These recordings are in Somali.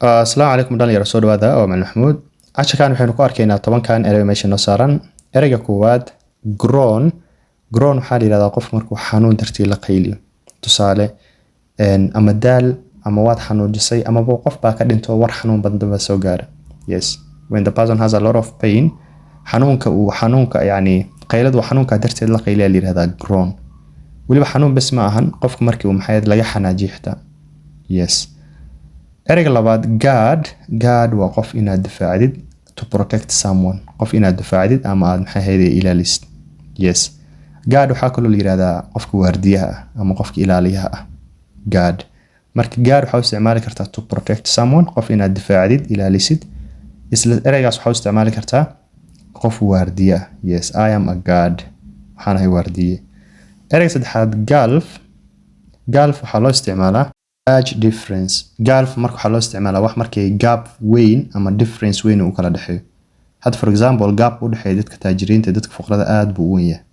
Asalaamu calaykum dhalinyaro, soo dhawaada. Waa Macalin Maxamuud. Casharkan waxaynu ku arkaynaa 10-kan erey meesha noo saaran. Ereyga koowaad, groan. Groan waxaa la yidhahdaa qof markuu xanuun dartii la qayliyo. Tusaale, ama daal ama waad xanuujisay amaba qof baa ka dhinto, war xanuun badan baa soo gaara. Yes, when the person has a lot of pain, xanuunka uu xanuunka, yani qayladu xanuunka darteed la qayliya la yidhahdaa groan. Weliba xanuun bes ma ahan, qofka markii uu maxay laga xanaajiyo xitaa. Yes. Ereyga labaad, guard. Guard waa qof inaad difaacdid, to protect someone, qof inaad difaacdid ama aad maxay ahayde ilaalisid. Yes, guard waxaa kaloo la yihahdaa qofka waardiyaha ah ama qofka ilaaliyaha ah, guard. Marka guard waxaa u isticmaali kartaa to protect someone, qof inaad difaacdid, ilaalisid. Isla ereygaas waxaa u isticmaali kartaa qof waardiye ah. Yes, I am a guard, waxaan ahay waardiye. Ereyga saddexaad, gulf. Gulf waxaa loo isticmaalaa large difference. Gulf marka waxaa loo isticmaalaa wax markay gap weyn ama difference weyn uu kala dhexeeyo. Had, for example, gap u dhexeeya dadka taajiriinta iyo dadka fuqarada aad buu u weyn yahay.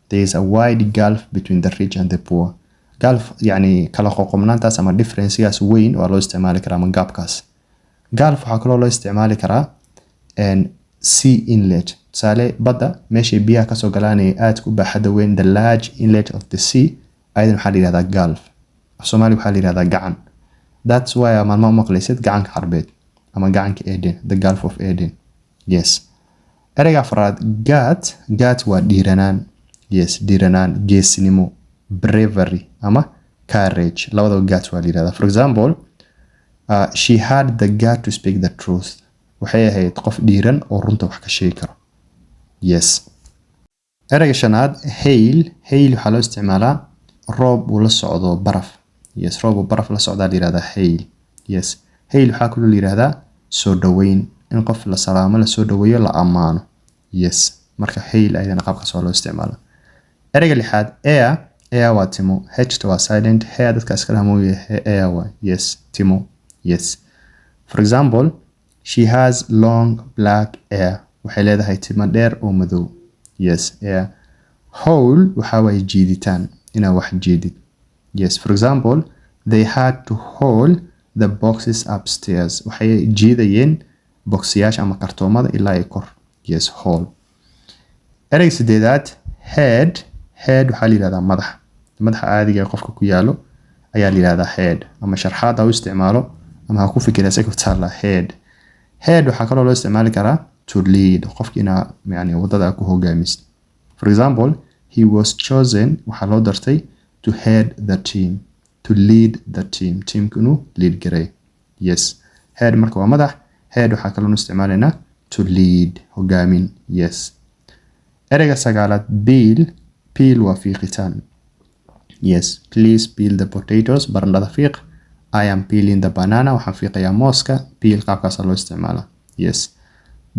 There is a wide gulf between the rich and the poor. Gulf yani kala qoqobnaantaas ama differencegaas weyn waa loo isticmaali karaa ama gapkaas. Gulf waxaa kaloo loo isticmaali karaa sea inlet. Tusaale, badda meeshay biyaha kasoo galaanaya aadka u baaxadda weyn, the large inlet of the sea, ayadan waxaa la yihahdaa gulf. Af Soomaaliga waxaa la yihahdaa gacan. That's why maalmaha u maqlaysid gacanka Carbeed ama gacanka Eden, the Gulf of Aden. Yes. Ereyga afraad, gut. Gut waa dhiiranaan. Yes, dhiiranaan, geesinimo, bravery ama courage, labadaba gut waa la yihahdaa. For example, she had the gut to speak the truth. Waxay ahayd qof dhiiran oo runta wax ka sheegi karo. Yes. Ereyga shanaad, hail. Hail waxaa loo isticmaalaa roob uu la socdo baraf. Yes, roob uu baraf la socdaa la yihahdaa hail. Yes, hail waxaa kaloo la yihahdaa soo dhaweyn, in qof la salaamo, la soo dhaweeyo, la ammaano. Yes, marka hail ayadana qaabkaas waa loo isticmaala. Ereyga lixaad, hair. Hair waa timo. H waa silent, hair dadka iska dhaha mooye, hair waa, yes, timo. Yes, for example, she has long black hair. Waxay leedahay timo dheer oo madow. Yes, hair. Haul waxaa waaye jiiditaan, inaa wax jiidid. Yes, for example, they had to haul the boxes upstairs. Waxay jiidayeen boxyaasha ama kartoomada ilaa ay kor. Yes, haul. Ereyga sideedaad, head. Head waxaa la yihahdaa madax. Madaxa caadiga ee qofka ku yaalo ayaa la yihahdaa head, ama sharxaad ha u isticmaalo ama ha ku fikira, isaga ku taala head. Head waxaa kaloo loo isticmaali karaa to lead, qofka inaa yani wadada ku hogaamisid. For example, he was chosen, waxaa loo dartay, to head the team, to lead the team, teamka inuu lead garay. Yes, head marka waa madax. Head waxaa kaloo isticmaalaynaa to lead, hogaamin. Yes. Ereyga sagaalaad, peel. Peel waa fiiqitaan. Yes, please peel the potatoes, barandhada fiiq. I am peeling the banana, waxaan fiiqayaa mooska. Peel qaabkaasaa loo isticmaalaa. Yes.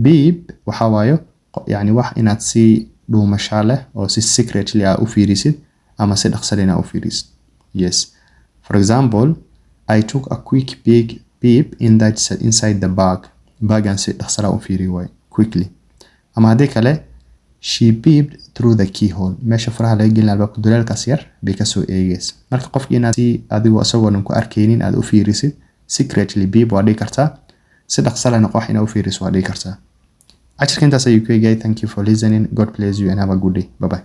Peep waxaa waayo yani wax inaad si dhuumashaa leh oo si secretly ah u fiirisid ama si dhaqso leh inaad u fiirisid. Yes, for example, I took a quick big peep in that inside the bag. Bagan si dhaqsala u fiiri waay, quickly. Ama haddii kale, she peeped through the keyhole. Meesha furaha laga gelin albaabka, duleelkaas yar bay kasoo eegaysa. Marka qofki inaad si adigu isagoonan ku arkaynin aad u fiirisid, secretly peep waa dhihi kartaa. Si dhaqso lehna qox inaad u fiiriso waa dhihi kartaa. Cashirka intaas ayuu ku egyahay. Thank you for listening. God bless you and have a good day. Bye bye.